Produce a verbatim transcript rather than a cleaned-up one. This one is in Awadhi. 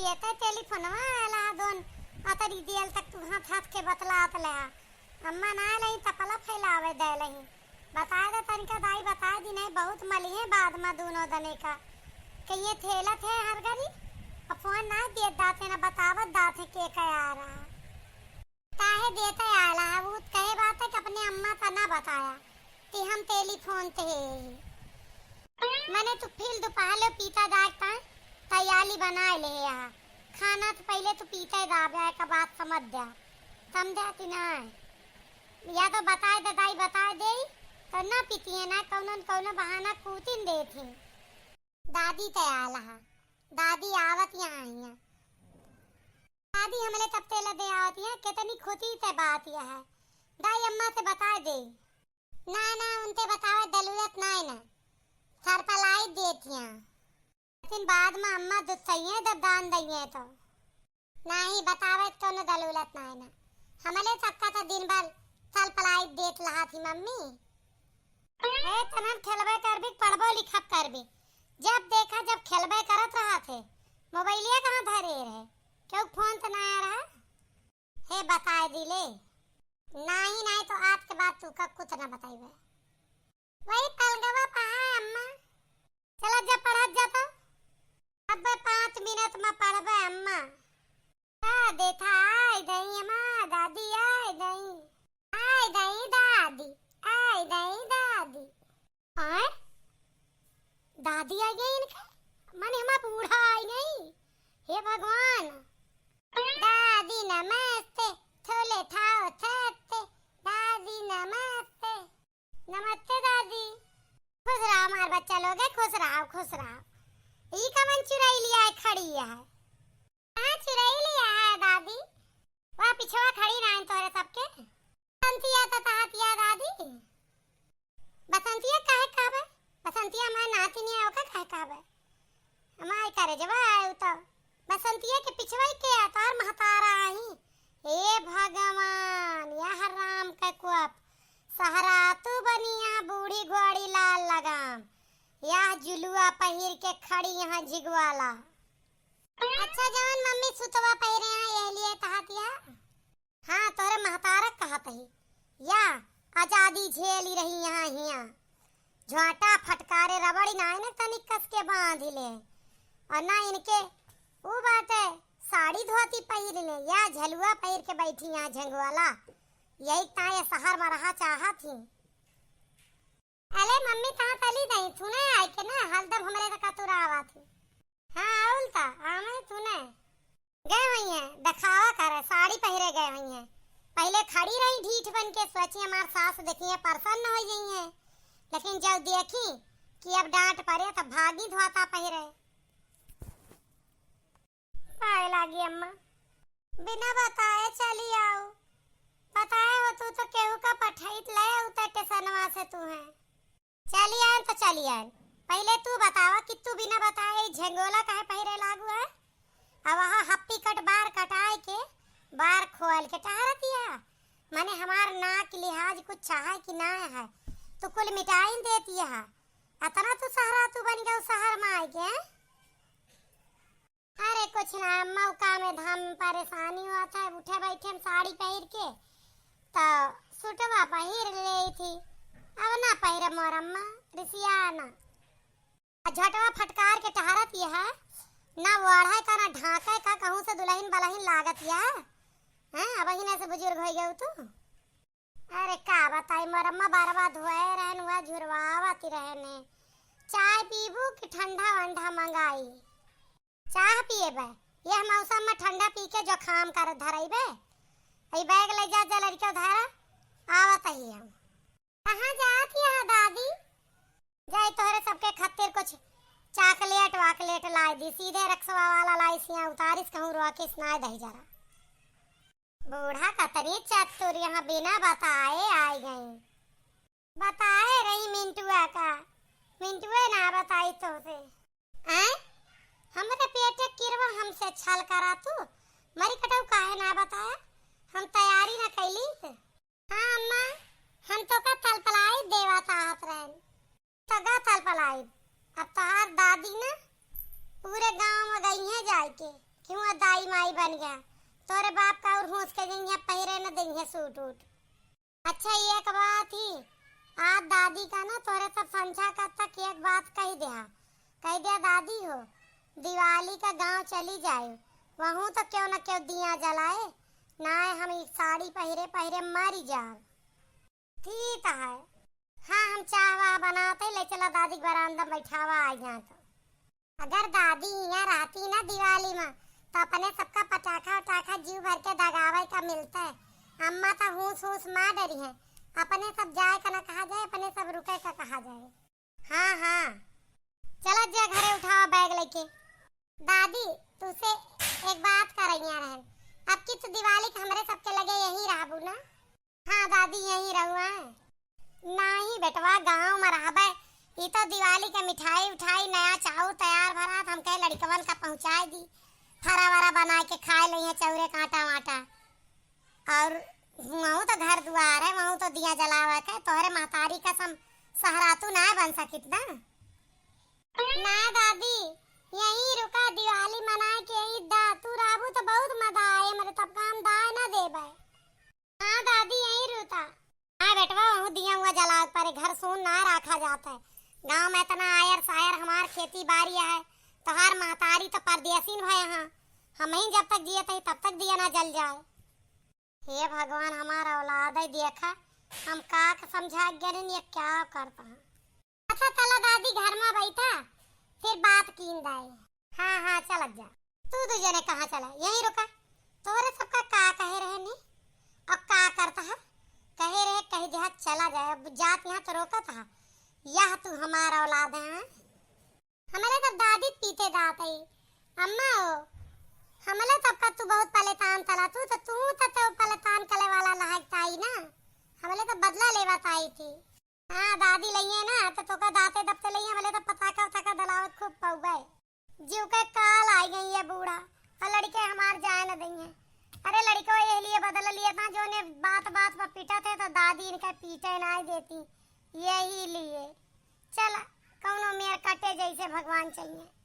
ये तो टेलीफोनवा आला दोन अतरी देर तक तू हाथ हाथ के बतलात लेहा। अम्मा ना लही तपला फैलावे दे लही। बताए दे तनिका दाई, बताए दी नहीं, बहुत मली है बाद में दोनों दने का। कहिए थेलत है हर घड़ी, और फोन ना देत दाते ना बतावत दाते के कया रहा। काहे देते आला है, वो कहे बात है कि अपने अम्मा का ना बताया कि हम टेलीफोन ते है। मैंने तो फिर दोपहर ले पीता दाग ताई तैयारी बनाए ले है यहाँ। खाना तो पहले तो पीते दाबे का बात समझ जा, समझा कि ना? या तो बताए दे दाई, बताए दे तो ना पीती है ना, कौनो न कौनो बहाना कूतिन देती। दादी ते आला है, दादी आवत यहाँ आई है। दादी हमले तब तेला दे आवत है, कितनी खुशी ते बात यह है। दाई अम्मा से बताए दे। ना, ना, उनते बतावे जरूरत नाय ना। थरपलाई देत हियाँ। लेकिन बाद में अम्मा दुसइये जब दान दइये तो। नाही, बतावे तो न जरूरत नाय ना। हमले सक्का तो दिन भर थरपलाई देत लहा थी मम्मी। ए, तनन खेलबे करबी, पढ़बो लिखब करबी। जब देखा जब खेलबे करत रहा थे। मोबाइलिया कहाँ धरे रहे? क्यों फोन तो ना आ रहा? हे बताए दिले। नाही, नाही तो आज के बाद तू का कुछ ना बताइबे। वही पलंगवा पे है अम्मा। चला जा पढ़त जा तो। अब पाँच मिनट में पढ़बे अम्मा। का देखा आई दई अम्मा, दादी आई दई। आई दई दादी, आई दई दादी। आय? दादी आई गई इनके? माने हमार बूढ़ा आई गई? हे भगवान। दादी नमस्ते, थोले ठाओ थत्ते, दादी नमस्ते। नमस्ते दादी। खुश रहो हमार बच्चा लोग, खुश रहो, खुश रहो। ई कवन चुरैलिया है खड़ी है? कहाँ चुरैलिया है दादी? वह पिछवा खड़ी रहन तोहरे सबके। बसंतिया तो तहतिया दादी। बसंतिया काहे कहबे? बसंतिया हमार नातिनिया, ओका काहे कहबे? हमार करे जब आयु तो। बसंतिया के पिछवा ही के तोहर महतारा आई। हे भगवान, यह राम के कोप। सहरा तू बनी यहाँ बूढ़ी घोड़ी लाल लगाम। यह जुलुआ पहिर के खड़ी यहाँ झिगवाला। अच्छा, जवन मम्मी सुतवा पहिरे हैं, यह लिए तहतिया। हाँ, तोहरे महतारा कहत ही। या आजादी झेली रही यहाँ हिया। झोंटा फटकारे रबड़ी ना इन्हें तनिक कस के बांध ले। और ना इनके ऊ बाटे साड़ी धोती पहिर ले। या झलुआ पहिर के बैठी यहाँ झंगवाला। यही ताए शहर में रहा चाहत ही। अले मम्मी, तहाँ तली नहीं, सुने आए के ना, हरदम हमरे तक तुरावत ही। हाँ, आउल ता, आमे सुने। गए हुई हैं, दिखावा करे, साड़ी पहिरे गए हुई हैं। पहिले खड़ी रही ढीठ बन के, सोची हमार सास देखी हैं, प्रसन्न हो गई हैं। लेकिन जब देखी कि अब डांट पड़े, तब भागी धोता पहिरे। पाए लागी अम्मा। बिना बताए चली आऊ। बताए हो तू तो केहू का पठैत ले आऊ ते टेसनवा से तू है। चली आएन तो चली आएन। पहिले तू बतावा कि तू बिना बताए ई झंगोला काहे पहिरे लागू है? अब वहाँ हप्पी कट बार कटाए के, बार खोल के टहरतिया। माने हमार नाक लिहाज कुछ चाहे कि ना है, तू कुल मिटाइन देतिया। अतना तू सहरा तू बन गऊ शहर में आए के, हैं? अरे कुछ ना अम्मा, उ काम में धाम में परेशानी होत है, उठे बैठे में साड़ी पहिर के, तो सूटवा पहिर लेई थी। अब ना पहिरे मोर अम्मा, रिसिया ना। आ झटवा फटकार के टहरत ये है, ना ओढ़े का, ना ढांके का, कहूँ से दुलहिन बलहिन लागत ये है। हैं, अब ही ना से बुजुर्ग हो गए तू। अरे का बताई, मोर अम्मा बरवा धोए रहन, हुआ झुरवावत रहने। चाय पीबू कि ठंडा वंडा मंगाई? चाह पिएबे, यह मौसम में ठंडा पी के जुकाम कर धरइबे। ई बैग ले जा, जा लड़के उधारा, आवत ही हम। कहाँ जात यह दादी? जाई तोहरे सबके खातिर कुछ चॉकलेट वाकलेट लाई दी, सीधे रक्सवा वाला लाई सिया उतारिस कहूँ रोकिस ना दही जरा। बूढ़ा कतरी चतुर, यहाँ बिना बताए आई गई। बताए रही मिंटुआ का, मिंटुए ना बताई तोसे। आय, हमरे पेटे किरवा हमसे छल करा तू, मरी कटऊ काहे ना बताया, हम तैयारी ना कैली। हाँ अम्मा, हम तो का तलपलाई देवा चाहत रहन। तगा तलपलाइब। अब तोहार दादी ना पूरे गांव में गई है जाए के। क्यों दाई माई बन गया? तोरे बाप का और हूस के जइहे, पहिरे न देइहे सूट उट। अच्छा, एक बात ही, आज दादी का ना तोरे सब संझा का तक एक बात कहि दिया, कहि दिया, "दादी हो, दिवाली का गाँव चली जाए, वहूँ तो क्यों न क्यों दिया जलाए, नाय हम ई साड़ी पहिरे पहिरे मरी जाब।" ठीक है, हाँ, हम चाह वाह बनाते, ले चला दादी के बरामदा में बैठावा, आ जाए तो। अगर दादी इहाँ रहती ना दिवाली में, तो अपने सबका पटाखा उटाखा जीव भर के दगावे का मिलता है। अम्मा तो हूस हूस मार डरी है, अपने सब जाए का ना कहा जाए, अपने सब रुके का कहा जाए। हाँ, हाँ, चला जा घरे, उठावा बैग लेके। दादी, तुसे एक बात करइया रहन, अब की तू दिवाली के हमरे सबके लगे यहीं रहबू ना? हाँ दादी, यहीं रहुआ। नाही बेटवा, गाँव में रहबे, ई तो दिवाली के मिठाई उठाई, नया चाउर तैयार भरात, हम कहे लड़िकवन का पहुँचाए दी, फरा वरा बनाए के खाए लइहे, चौरे काँटा वाँटा। और वहूँ तो घर दुआर है, वहूँ तो दिया जलावे के, तोहरे महतारी कसम सहरातू ना बन सकित ना। ना दादी, यहीं रुका, दिवाली मनाए के यहीं दा, तू रहबू तो बहुत मजा आए, मरे तब काम दाए ना देबे। हाँ दादी, यहीं रुका। हाँ बेटवा, वहूँ दिया हुआ जलावे परे, घर सून ना रखा जाता है। गाँव में इतना आयर सायर हमार खेती बारी है, तोहार महतारी तो परदेसी भय हाँ, हम ही जब तक जिए तही तब तक दिया ना जल जाए। हे भगवान, हमार औलाद है, देखा हम का के समझा गए, ये क्या करता है। अच्छा चला दादी, घर में बैठा, फिर बात कीन दाई। हाँ, हाँ, चलत जा। तू दू जने कहाँ चला? यहीं रुका। तोहरे सबका का कहे रहे नी? अब का करता है? कहे रहे, कह दिया, चला जाए। अब जात यहाँ तो रोकत है। यह तू हमार औलाद है, हाँ? हमरे सब दादी पीटे दात है। अम्मा हो, हमले सबका तू बहुत पलेतान तला। तू तो, तू तो, तो पलेतान कले वाला लहकता आई ना। हमले तो बदला लेवत आई थी। हाँ, दादी लइहे ना, तो तोका दाते दबते लइहे, हमले तो पताका उताका दलावत खूब पउबे। जीव के काल आई गई ये बूढ़ा, और लड़िके हमार जाए न दइहे। अरे लड़िको ये लिए बदल लिए था, जो ने बात बात पर पीटा थे, तो दादी इनके पीटे ना देती, यही लिए। चला, कौनो मेर कटे जैसे भगवान चाहिए।